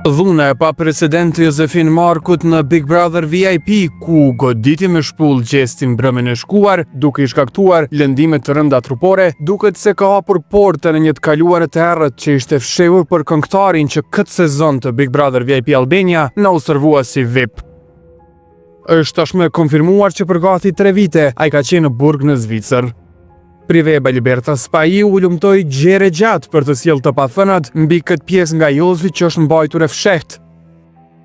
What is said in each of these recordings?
Dhuna e paprecedentë të Jozefin Markut në Big Brother VIP, ku goditi me shpullë Gjestin mbrëmjen e shkuar, duke i shkaktuar lëndime të rënda trupore, duket se ka hapur portën e një të kaluare të errët që ishte fshehur për këngëtarin që këtë sezon të Big Brother VIP Albania na u servua si VIP. Është tashmë e konfirmuar që për gati 3 vite ai ka qenë në burg në Zvicër. Prive by Liberta Spahiu hulumtoi gjerë e gjatë për të sjellë të pathënat mbi këtë pjesë nga Jozi që është mbajtur e fshehtë.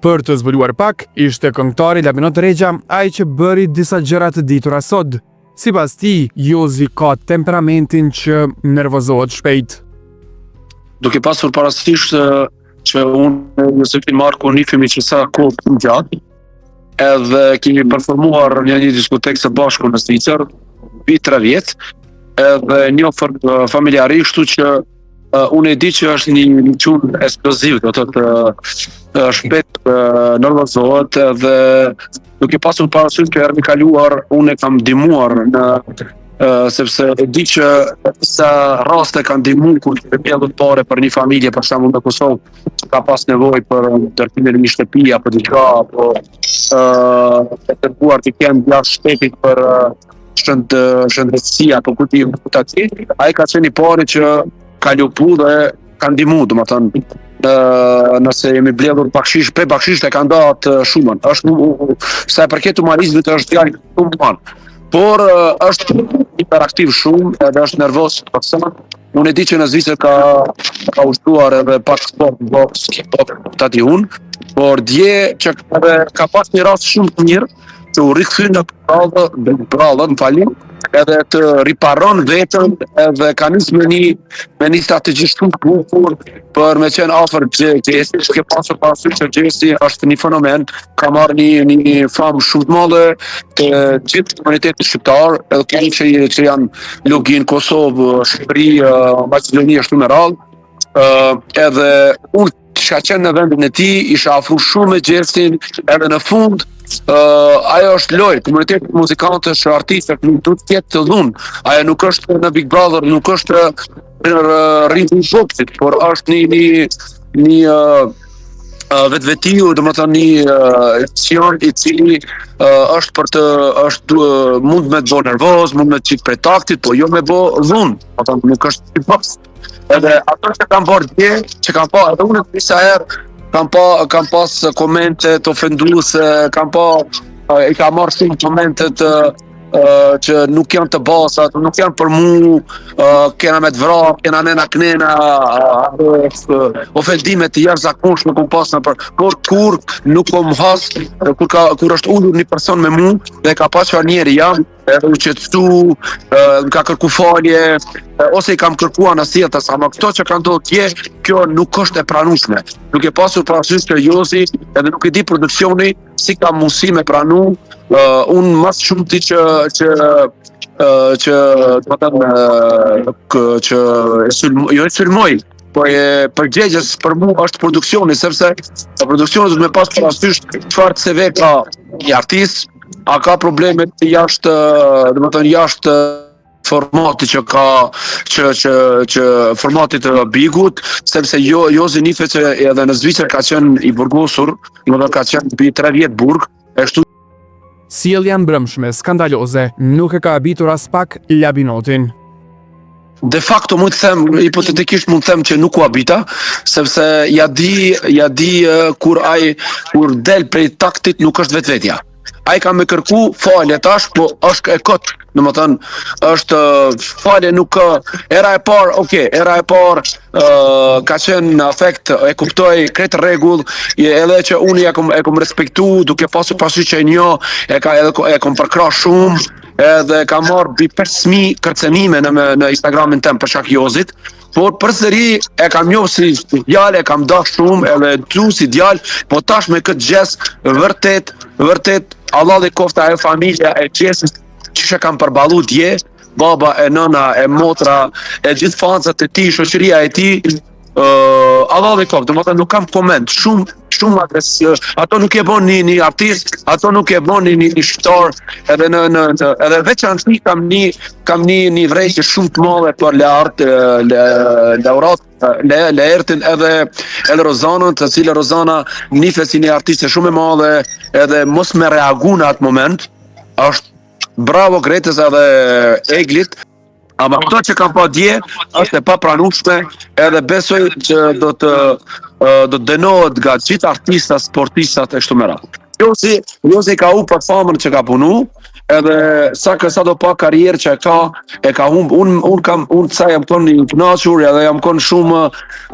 Për të zbuluar pak, ishte këngëtari Labinot Rexha ai që bëri disa gjëra të ditura sot. Sipas tij, Jozi ka temperamentin që nervozohet shpejt. Duke pasur parasysh që unë e Jozefin Marku njifemi që sa kohë të gjatë, edhe kemi performuar në një diskotekë së bashku në Zvicër, mbi 3 vjet, edhe njoh familjarisht, kështu që uh, unë e di që është një, një çun eksploziv, do të thotë uh, shpejt uh, nervozohet edhe duke pasur parasysh që herën e kaluar unë e kam ndihmuar në uh, sepse e di që sa raste kam ndihmu kur kemi mbledhur pare për një familje për shembull në Kosovë që ka pas nevojë për ndërtimin e një shtëpi apo diçka apo ë uh, të dërguar të kenë jashtë shtetit për uh, shënd, shëndetësi apo ku di ku ta di, ai ka qenë i pari që ka lobu dhe ka ndihmu, domethënë, në nëse jemi mbledhur bakshish, prej bakshish e ka nda atë shumën. Është sa i përket humanizmit është djalë shumë human. Por është hiperaktiv shumë edhe është nervoz person. Unë e di që në Zvicër ka ka ushtruar edhe pak sport, boks, kickbox, ta di unë, por dje që edhe ka pas një rast shumë të mirë që u rikthy në prallë, në prallë, më falni, edhe të riparon veten edhe ka nis me një me një strategji shumë të bukur për me qenë afër Gjestit, duke pasur parasysh që Gjesti është një fenomen, ka marrë një një famë shumë të madhe te gjithë komuniteti shqiptar, edhe këto që që janë Luginë, Kosovë, Shqipëri, Maqedoni ashtu me radhë. Ë edhe unë Kisha qenë në vendin e tij, isha afru shumë me Gjestin, edhe në fund, uh, ajo është lojë, komuniteti muzikantësh, artistët, nuk duhet të ketë dhunë. Ajo nuk është në Big Brother, nuk është në ringu i boksit, por është një një një uh, vetvetiu, domethënë një aksion i cili uh, është për të është uh, mund me të bo nervoz, mund me të qitë prej taktit, po jo me bo dhunë, domethënë nuk është si boks. Edhe ato që kam bërë dje, që kam pa edhe unë disa herë kam pa kam pas komente të ofenduese, kam pa i kam marrë shumë komente të uh, që nuk janë të bazat, nuk janë për mu, uh, kena me të vra, kena nena knena, uh, ofendime të jashtëzakonshme kom pas nëpër, por kur nuk kom has, kur, ka, kur është ulur një person me mu dhe ka pa çfarë njeri jam, edhe u qetësu, më ka kërku falje, ose i kam kërku anasjelltas, ama këto që kanë ndodhur dje, kjo nuk është e pranueshme. Duke pasur parasysh që Jozi edhe nuk e di produksioni si ka mundësi me pranu, uh, unë ma së shumti që që uh, që do të thënë uh, që e sulm, jo e sulmoj, po e përgjegjës për mu është produksioni, sepse produksioni duhet me pas parasysh çfarë CV ka një artist, A ka probleme të jashtë, domethënë jashtë formati që ka që që që formatit të Bigut, sepse jo Jozi njihet që edhe në Zvicër ka qenë i burgosur, domethënë ka qenë mbi 3 vjet burg, e kështu Sjellja e mbrëmshme skandaloze nuk e ka habitur aspak Labinotin. De facto mund të them, hipotetikisht mund të them që nuk u habita, sepse ja di, ja di kur ai kur del prej taktit nuk është vetvetja. Ai ka me kërku falje tash, po është e kot, domethënë, është falje nuk era e parë, ok, era e parë uh, ka qenë në afekt, e kuptoj krejt rregull, edhe që unë ja kom, e kom respektu, duke pasur parasysh që e njoh, e ka edhe e kom përkrah shumë, edhe ka marrë mbi 5000 kërcënime në në Instagramin tem për shkak Jozit, por përsëri e kam njohur si djalë, e kam dashur shumë edhe du si djalë, po tash me këtë gjest vërtet, vërtet Hallall i koftë ajo familja e Gjestit që e kam përballu dje, baba e nëna e motra e gjithë fansat e tij, shoqëria e tij, Uh, Allahu i koftë, domethënë nuk kam koment, shumë shumë agresiv. Ato nuk e bën një një artist, ato nuk e bën një një, një shqiptar, edhe në në, në edhe veçanti kam një kam një një vërejtje shumë të madhe për Leart, le, Laurat, Le, Leertin edhe edhe Rozanën, të cilën Rozana njihet si një artiste shumë e madhe, edhe mos me reagu në atë moment, është bravo Gretës edhe Eglit, Ama këto që kam pa dje është e papranueshme edhe besoj që do të do të dënohet nga gjithë artistat, sportistat e kështu me radhë. Jozi, Jozi ka hup për famën që ka punu, edhe sa ka sa do pa karrierë që e ka, e ka humb. Un un kam un sa jam kon i kënaqur edhe jam kon shumë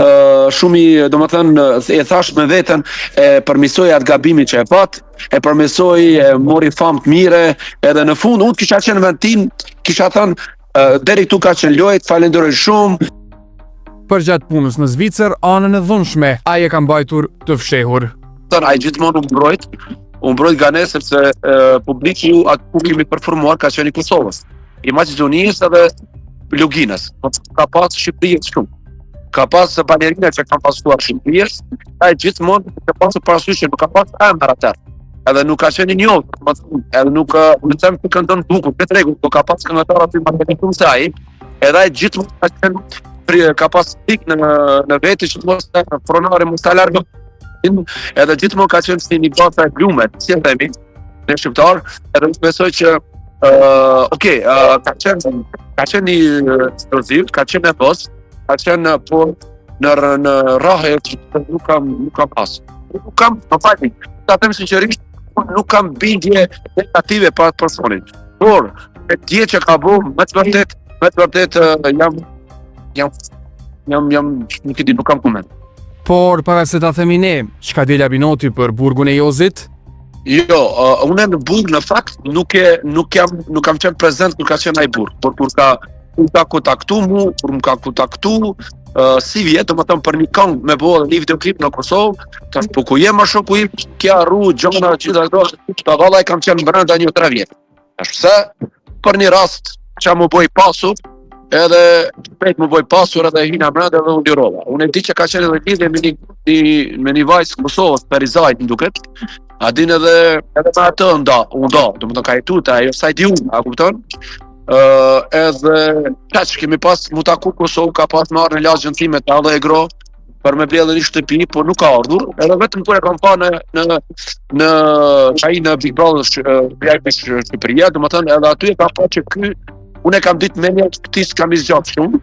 ë shumë i, domethënë e thash me veten e përmisoj atë gabimin që e pat, e përmisoi, e mori famë të mire, edhe në fund unë kisha qenë në vend tim, kisha thënë deri këtu ka qenë lojë, të falenderoj shumë. Përgjatë punës në Zvicër, anën e dhunshme, ai e ka mbajtur të fshehur. Thënë, ai gjithmonë u mbrojt, u mbrojt nga ne sepse e, publiku aty ku kemi performuar ka qenë i Kosovës, i Maqedonisë edhe Luginës. Po ka pas Shqipërisë shumë. Ka pas balerina që kanë pas shkuar Shqipërisë, ai gjithmonë ka pasur parasysh që nuk ka pas emër atë. Edhe nuk ka qenë i njohur, domethënë, edhe nuk nuk them që këndon bukur, këtë rregull, po ka pas këngëtar aty më të shumë se ai. Edhe ai gjithmonë ka qenë pri, ka pas frikë në në vete që mos ta pronari mos ta largon. Edhe gjithmonë ka qenë si një baca e glume, si e themi, ne shqiptar, edhe unë besoj që uh, okay, uh, ka qenë ka qenë një eksploziv, ka qenë nervoz, ka qenë po në në rrahje që nuk kam nuk kam pas. Nuk kam, më falni, ta them sinqerisht, unë nuk kam bindje negative për atë personin. Por, e dje që ka bo, me të vërtet, me të vërtet jam jam jam jam nuk e di, nuk kam koment. Por para se ta themi ne, çka di Labinoti për burgun e Jozit? Jo, uh, unë në burg në fakt nuk e nuk jam nuk kam qenë prezent kur ka qenë ai burg, por kur ka kur ka kontaktu mu, kur më ka kontaktu uh, sivjet, domethënë për një këngë me bo edhe një videoklip në Kosovë, tash po ku jem më shoku im, kja rru, gjona, gjitha ato, ta valla e kam qenë brenda një tre vjet. Tash pse? Për një rast që m'u bo i pasur, edhe shpejt m'u bo i pasur edhe hina brenda edhe u lirova. Unë e di që ka qenë edhe lidhje me një, një me një vajzë të Kosovës, Ferizajt, më duket. A din edhe edhe me atë nda, u nda, domethënë ka jetu te ajo sa i di unë, a kupton? Uh, edhe kaq kemi pas m'u taku Kosovë, ka pas me ardhë në lagjen time te Allegro për me ble një shtëpi, por nuk ka ardhur. Edhe vetëm kur e kam pa në në në ai në Big Brother VIP Shqipëria, domethënë edhe aty e kam pa që ky unë e kam ditë me një këtij s'ka me zgjat shumë,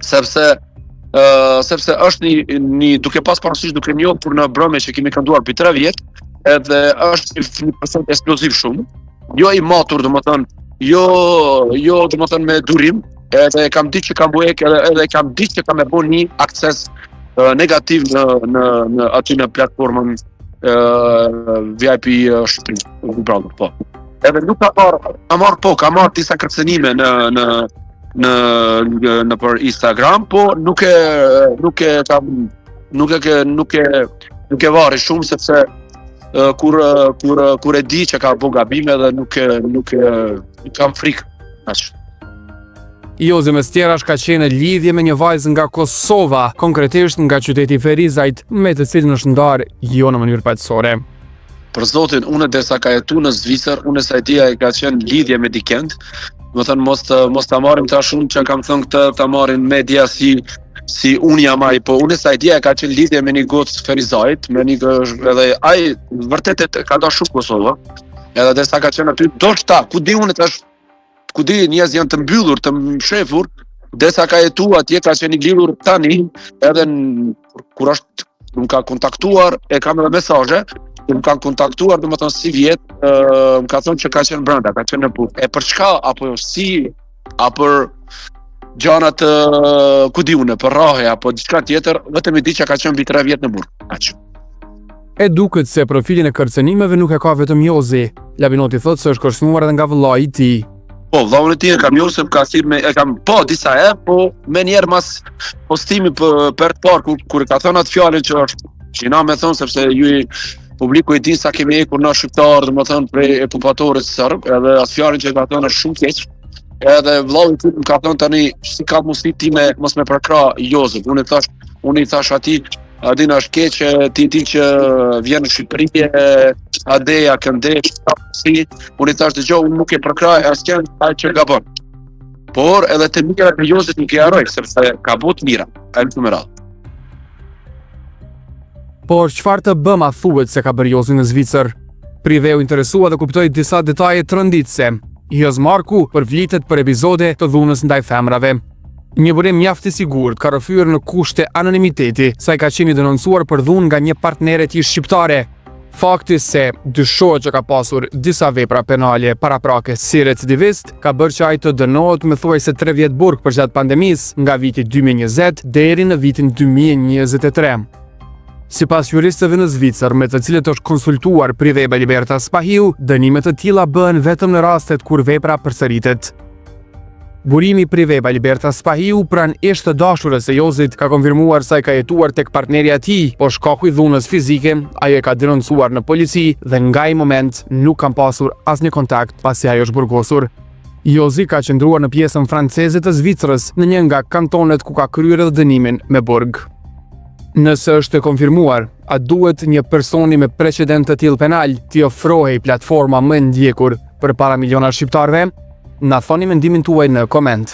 sepse uh, sepse është një një duke pas parasysh duke njohur në mbrëmje që kemi kënduar për 3 vjet, edhe është një, një person eksploziv shumë, jo i matur, domethënë, jo jo domethënë me durim, edhe e kam ditë që kam bujek, edhe edhe kam ditë që kam me bo një akses uh, negativ në në në aty në platformën uh, VIP Shqipëri, Big Brother, po. Edhe nuk ka marr, ka marr po, ka marr disa kërcënime në në në në, në për Instagram, po nuk e nuk e kam nuk e ke nuk e nuk e vari shumë sepse uh, kur kur kur e di që ka bo gabime dhe nuk e nuk e nuk kam frikë. Aq. Jozi mes tjerash ka qenë në lidhje me një vajzë nga Kosova, konkretisht nga qyteti i Ferizajt, me të cilën është ndarë jo në mënyrë paqësore. Për zotin, unë derisa ka jetu në Zvicër, unë sa e di ai ka qenë lidhje me dikend. Domethënë mos të mos ta marrim tash unë që kam thënë këtë, ta marrin media si si unë jam ai, po unë sa e di ai ka qenë lidhje me një gocë Ferizajt, me një edhe ai vërtet e ka dashur Kosovën. Edhe derisa ka qenë aty, ndoshta, ku di unë tash ku di njerëz janë të mbyllur, të mshefur, derisa ka jetu atje ka qenë i lidhur tani, edhe në, kur është më ka kontaktuar, e kam edhe mesazhe, kur më kanë kontaktuar, domethënë sivjet, ë, më ka thënë që ka qenë brenda, ka qenë në burg. E për çka apo jo si a për gjana të ku di unë, për rrahje apo diçka tjetër, vetëm e di që ka qenë mbi 3 vjet në burg. Aq. E duket se profilin e kërcënimeve nuk e ka vetëm Jozi. Labinoti thotë se është kërcënuar edhe nga vëllai i tij. Po, vëllaun e tij e kam njohur se më ka thirrë me e kam pa disa herë, po menjëherë mas postimit për për të parë kur kur e ka thënë atë fjalën që është që na me thonë sepse ju i publiku e din sa kemi ekur na shqiptar, domethënë prej okupatorit serb, edhe atë fjalën që e ka thënë është shumë keq. Edhe vëllau i tij më ka thënë tani si ka mundësi ti me mos me përkrah Jozin. Unë i thash. Unë i thash atij, a din është keq që ti di që vjen në Shqipëri e adeja këndesh, si, unë i thash dëgjo, unë nuk e përkrah askënd ai që gabon. Por edhe të mirat e Jozit nuk i harroj, sepse ka bo të mira, e kështu me radhë. Por çfarë të bëma thuhet se ka bërë Jozi në Zvicër? Prive u interesua dhe kuptoi disa detaje tronditëse. Joz Marku përflitet për epizode të dhunës ndaj femrave. Një burim mjaft i sigurt ka rrëfyer në kushte anonimiteti se ai ka qenë i denoncuar për dhunë nga një partnere e tij shqiptare. Fakti se dyshohet që ka pasur disa vepra penale paraprake si recidivist ka bërë që ai të dënohet me thuajse 3 vjet burg përgjatë pandemisë nga viti 2020 deri në vitin 2023. Sipas juristëve në Zvicër, me të cilët është konsultuar Prive by Liberta Spahiu, dënime të tilla bëhen vetëm në rastet kur vepra përsëritet. Burimi Prive by Liberta Spahiu pranë ish të dashurës së Jozit ka konfirmuar se ai ka jetuar tek partnerja e tij, por shkaku i dhunës fizike, ajo e ka denoncuar në polici dhe nga ai moment nuk kanë pasur asnjë kontakt pasi ai është burgosur. Jozi ka qëndruar në pjesën franceze të Zvicrës, në një nga kantonet ku ka kryer edhe dënimin me burg. Nëse është e konfirmuar, a duhet një personi me precedent të tillë penal t'i ofrohej platforma më e ndjekur përpara miliona shqiptarëve? Na thoni mendimin tuaj në koment.